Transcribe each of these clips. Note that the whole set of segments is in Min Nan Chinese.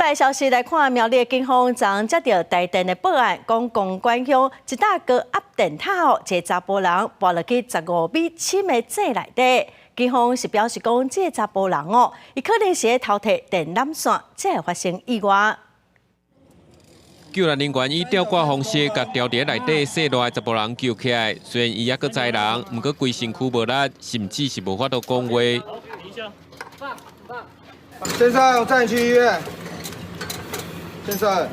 下消息來看，苗栗警方昨接著台電的報案，講公館鄉一搭高壓電塔哦，一個查埔人跋落去15米深的井內底。警方是表示講，這個查埔人哦，伊可能是咧偷提電纜線，才會發生意外。救援人員以吊掛方式，共牢佇內底縅落的查埔人救起來。雖然伊猶閣知人，毋過規身軀無力，甚至是無法度講話。先生，我載你去醫院。先生。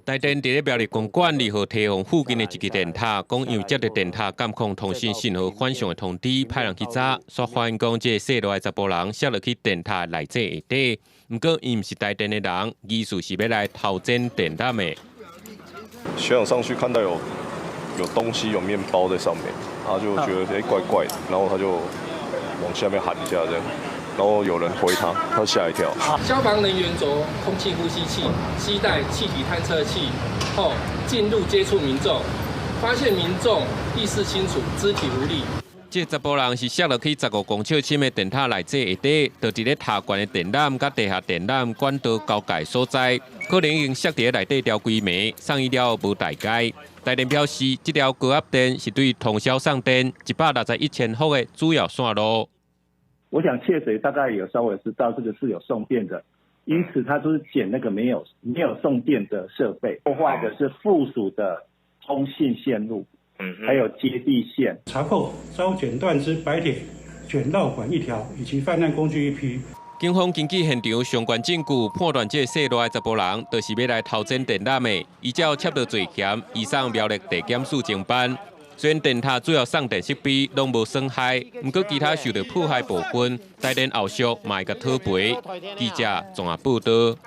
台電佇咧苗栗公館二號堤防附近的一支電塔，講因為接著電塔監控通訊信號反常的通知，派人去查，煞發現講這個縅落的查埔人摔落去電塔內井下底。毋過伊毋是台電的人，疑似是欲來偷剪電纜的。學長上去看到有東西有麵包在上面，他就覺得欸怪怪的，然後他就往下面喊一下這樣。然後有人回他，他嚇一跳。消防人員著空氣呼吸器、攜帶氣體探測器後進入接觸民眾，發現民眾意識清楚、肢體無力。這查埔人是摔落去15公尺深的電塔內井下底，就佇咧塔懸的電纜佮地下電纜管道交界所在，可能已經摔佇咧內底牢規暝，送醫了後無代誌。台電表示，這條高壓電是對通霄送電161千伏的主要線路。我想竊賊大概有稍微知道這個是有送電的，因此他就是撿那個沒有送電的設備，破壞的是附屬的通信線路，還有接地線。查扣遭剪斷之白鐵捲繞管一條，以及犯案工具一批。警方根據現場相關證據判斷，這個縅落的查埔人就是欲來偷剪電纜的，依照撿著罪嫌，移送苗栗地檢署偵辦。雖然電塔主要送電設備攏無損害，毋過其他受著破壞部分，台電後續嘛會共討賠。記者綜合報導。